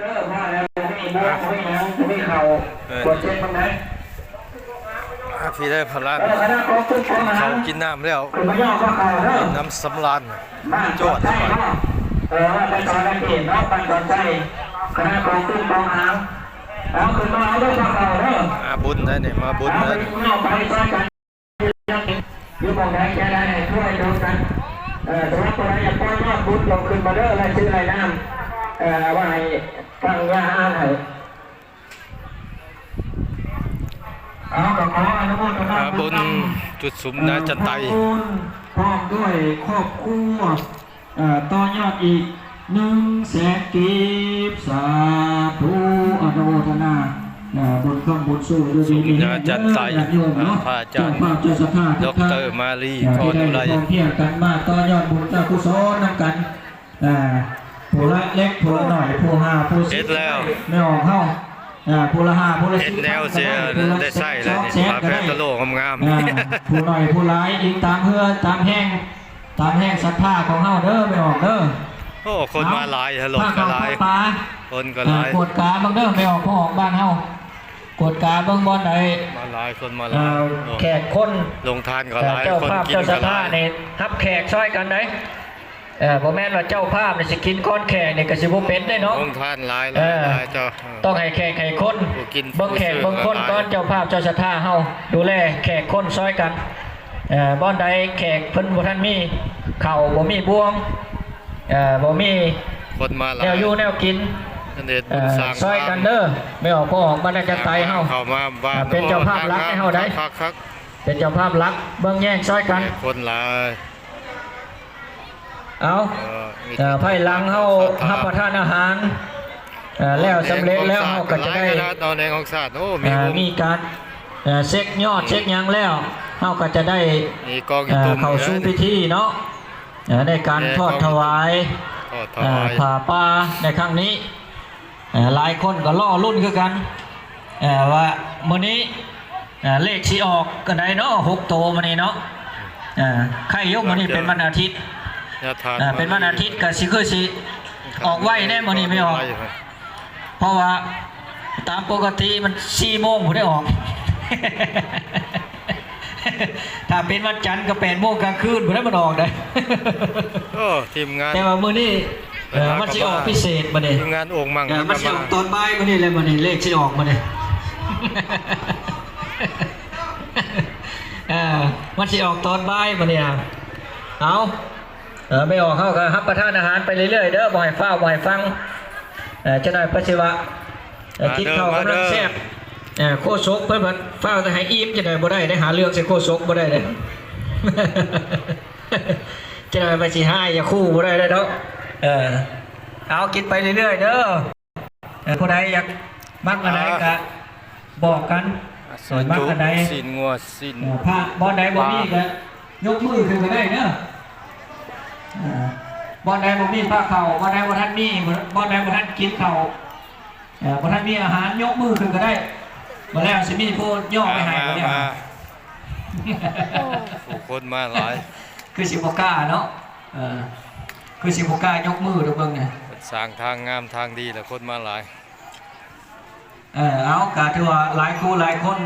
ເອີ ມາແລ້ວ ບໍ່ມີບົວ ບໍ່ມີຫຍັງ ບໍ່ມີເຂົ້າ ເອີ ກວດເຊັກເບິ່ງໄດ໋. ອາ ທີ່ໄດ້ພະລານ ເອີ ເຂົ້າກິນນ້ຳແລ້ວ ຂຶ້ນມາຢອກພວກເຂົາເດີ ນ້ຳສຳລານ ມາຈອດໄປ ເອີ ວ່າໄປຕອນນັ້ນເຂດເນາະ ບ້ານດອນໄຊ ຄະນະກອງຕຸ້ມກອງຫາງ ເອົາ ຂຶ້ນມາເອົາເດີພວກເຂົາເດີ. ມາບຸນໄດ໋ນີ້ ມາບຸນເດີ ເອົາ ໄປຊອຍກັນ. ຢູ່ໝ່ອງໃດແຕ່ໃດໃຫ້ຊ່ວຍໂດນກັນ ເອີ ສຳລັບຜູ້ໃດຢາກປ່ອຍຍອດບຸນກໍຂຶ້ນມາເດີ ລາຍຊື່ລາຍນາມ ເອີ ເອົາໄວ້ໃຫ້ຟັງຍາອ່ານໃຫ້. ເອົາ ກໍຂໍອະນຸໂມທະນາບຸນນຳ ຈຸດສຸມນາຈັນໄຕ ເອີ ພໍ່ຄູນ ພ້ອມດ້ວຍຄອບຄົວ ເອີ ຕໍ່ຍອດອີກໜຶ່ງແສນກີບ ສາທຸ ອະນຸໂມທະນາ ເອີ ບຸນຄຳບຸນຊູ່ ຢູ່ດີມີແຮງເດີ ຍາດໂຍມເນາະ ພະອາຈານ ເຈົ້າພາບເຈົ້າສັດທາທຸກທ່ານ ດອກເຕີ ມາລີ ເອີ ທີ່ໄດ້ພ້ອມພຽງກັນມາຕໍ່ຍອດບຸນອາກຸສົນນຳກັນ ເອີ ຜູ້ລະເລັກຜູ້ລະໜ້ອຍ ຜູ້ຫ້າຜູ້ສິບ ເຮັດແລ້ວ ແມ່ອອກເຮົາ ເອີ ຜູ້ລະຫ້າຜູ້ລະສິບ ເຮັດແນວຊິໄດ້ໃຊ້ແລ້ວນີ້ ຜ້າແພຕະໂລງາມໆ ເອີ ຜູ້ໜ້ອຍຜູ້ຫຼາຍ ອີງຕາມເຮືອຕາມແຮງ ຕາມແຮງສັດທາຂອງເຮົາເດີ ແມ່ອອກເດີ. ໂອ້ ຄົນມາຫຼາຍ ເອົາ ລົດກໍຫຼາຍ ພາເຂົ້າພາປາ ຄົນກໍຫຼາຍ ເອີ ກວດກາເບິ່ງເດີ ແມ່ອອກພໍ່ອອກບ້ານເຮົາ ກວດກາເບິ່ງບ່ອນໃດ ມາຫຼາຍ ຄົນມາຫຼາຍ ເອີ ໂອ້ ແຂກຄົນ ໂຮງທານກໍຫຼາຍ ເອີ ເຈົ້າພາບ ຄົນກິນກໍຫຼາຍ ເຈົ້າສັດທານີ້ຮັບແຂກຊ່ອຍກັນໄດ໋ ເອີ ບໍ່ແມ່ນວ່າເຈົ້າພາບນີ້ຊິກິນກ່ອນແຂກນີ້ກໍຊິບໍ່ເປັນເດ້ເນາະ ໂຮງທານຫຼາຍ ເອີ ຫຼາຍໆ ເຈົ້າ ເອີ ຕ້ອງໃຫ້ແຂກໃຫ້ຄົນ ຜູ້ກິນ ເບິ່ງແຂກເບິ່ງຄົນກ່ອນ ເຈົ້າພາບເຈົ້າສັດທາເຮົາດູແລແຂກຄົນຊ່ອຍກັນ ເອີ ບ່ອນໃດແຂກເພິ່ນບໍ່ທັນມີເຂົ້າ ບໍ່ມີບ່ວງ ເອີ ບໍ່ມີຄົນມາຫຼາຍ ແນວຢູ່ແນວກິນ ເຮັດບຸນສ້າງ ເອີ ຊ່ອຍກັນເດີ ແມ່ອອກພໍ່ອອກບ້ານນາຈັນໄຕເຮົາ ເຂົ້າມາບ້ານ ເປັນເຈົ້າພາບຫຼັກໃຫ້ເຮົາໄດ໋ ຄັກໆ ເປັນເຈົ້າພາບຫຼັກ ເບິ່ງແຍງຊ່ອຍກັນ ແຂກຄົນຫຼາຍ ເອົາ ເອີ ເອີ ພາຍຫຼັງເຮົາຮັບປະທານອາຫານ ເອີ ແລ້ວສຳເລັດແລ້ວ ເຮົາກໍຈະໄດ້ ຕອນແຮງຂອງຊາດ ໂອ້ ມີ ເອີ ມີການ ເອີ ເຊັກຍອດເຊັກຫຍັງແລ້ວ ເຮົາກໍຈະໄດ້ ມີກອງ ເອີ ເຂົ້າສູ່ພິທີເນາະ ເອີ ໃນການທອດຖວາຍ ເອີ ຜ້າປ່າໃນຄັ້ງນີ້ ເອີ ຫຼາຍຄົນກໍລໍລຸ້ນຄືກັນ ເອີ ວ່າມື້ນີ້ ເອີ ເລກຊິອອກອັນໃດເນາະ ຫົກໂຕມື້ນີ້ເນາະ ເອີ ໄຄຢູ່ມື້ນີ້ເປັນວັນອາທິດ ເອີ ເປັນວັນອາທິດກໍຊິຄືຊິອອກໄວແດ່ມື້ນີ້ ແມ່ອອກ ເພາະວ່າຕາມປົກກະຕິມັນສີ່ໂມງພຸ້ນໄດ້ອອກ ຖ້າເປັນວັນຈັນກໍແປດໂມງກາງຄືນພຸ້ນໄດ້ມັນອອກໄດ໋. ໂອ້ ທີມງານ ແຕ່ວ່າມື້ນີ້ ເອີ ມັນຊິອອກພິເສດມື້ນີ້ ທີມງານໂອ່ງມັ່ງ ເອີ ມັນຊິອອກຕອນບ່າຍມື້ນີ້ແຫຼະ ມື້ນີ້ເລກຊິອອກມື້ນີ້ ເອີ ມັນຊິອອກຕອນບ່າຍມື້ນີ້ ເອົາ ເອີ ແມ່ອອກເຮົາກໍຮັບປະທານອາຫານໄປເລື້ອຍໆເດີ ບໍ່ໃຫ້ຟ້າວ ບໍ່ໃຫ້ຟັ່ງ ເອີ ຈັກໜ້ອຍເພິ່ນຊິວ່າ ເອີ ກິນເຂົ້າກຳລັງແຊບ ເອີ ໂຄສົກເພິ່ນພັດຟ້າວແຕ່ໃຫ້ອີ່ມ ຈັກໜ້ອຍບໍ່ໄດ້ເດ້ ຫາເລື່ອງໃສ່ໂຄສົກບໍ່ໄດ້ເດ້ ຈັກໜ້ອຍວ່າຊິຮ້າຍຢາກຂູ່ບໍ່ໄດ້ເດ້ເນາະ ເອີ ເອົາ ກິນໄປເລື້ອຍໆເດີ. ເອີ ຜູ້ໃດຢາກມັກອັນໃດກະບອກກັນ ເອີ ມັກອັນໃດ ຊີ້ນງົວ ຊີ້ນ ເອີ ພາ ບ່ອນໃດບໍ່ມີກະຍົກມືຂຶ້ນກະໄດ້ເດີ ເອີ ບ່ອນໃດບໍ່ມີພາເຂົ້າ ບ່ອນໃດບໍ່ທັນມີ ບ່ອນໃດບໍ່ທັນກິນເຂົ້າ ເອີ ບໍ່ທັນມີອາຫານ ຍົກມືຂຶ້ນກະໄດ້ ບາດແລ້ວຊິມີຜູ້ຍໍໄປໃຫ້ ມາ ບາດແລ້ວ ມາ ຜູ້ຄົນມາຫຼາຍ ຄືຊິບໍ່ກ້າເນາະ ເອີ ຄືຊິບໍ່ກ້າຍົກມືດອກເບິ່ງນະ ເພິ່ນສ້າງທາງງາມທາງດີແລ້ວ ຄົນມາຫຼາຍ. ເອີ ເອົາ ກະຖືວ່າຫຼາຍຄູ່ຫຼາຍຄົນ